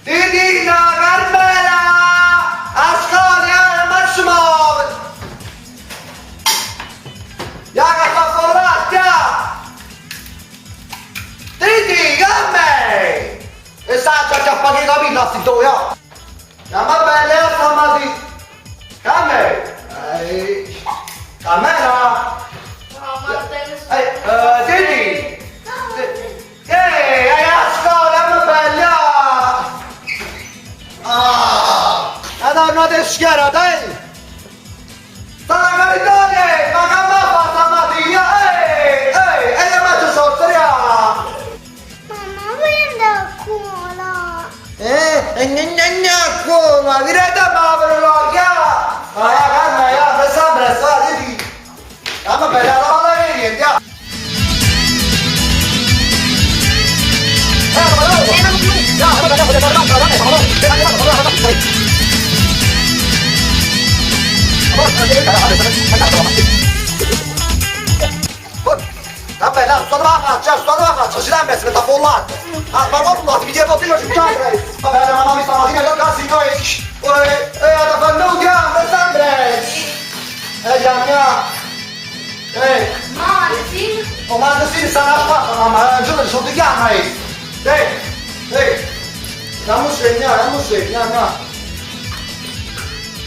Titina, Carmela, 'a scola, ja, ma si move! Ja che fa latte, ja! Titi, Carme! E sta a acchiappà che capito a sti due, ja! Ja, va bene, ja, stamattina! Carme! Carmela! Titi! Ehi, vai a scuola, ma bella! Ah! Madonna te schiera, dai! Sta capitone! Ma che m'ha fatto stamattina? Ehi, ehi, e io mangio sotto, ya! Mamma, voglio andare a scuola. Eh, e gna gna a scuola, diretta ma per l'occhio! Ma ya, calma, ya, presto, presto, Titi! Mamma bella, la va niente, ya! Vabbè, dai, sto la faccia, sto la faccia, si dà messo da bollate. Ah, ma non lo ti devo dire ci Vabbè, mamma mi stamattina che casino e e da fanno chiama sempre. Eh, chiama. Eh. Mamma, sì? Oh, ma sì, sta una fatta, mamma, un giorno sono ti chiama, eh. Ehi, ehi. Dammi segnare, dammi segnare, no.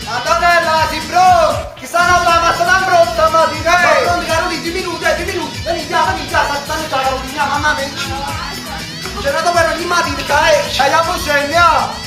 Antonella, si pronto! Chi sta là, ma sta pronta stamattina, eh! Sono pronti, Carolina, 2 minuti, 2 minuti! Vieni già, vieni già, stanno già, Carolina, mamma mia! C'è una per ogni mattina, eh! C'hai la segna!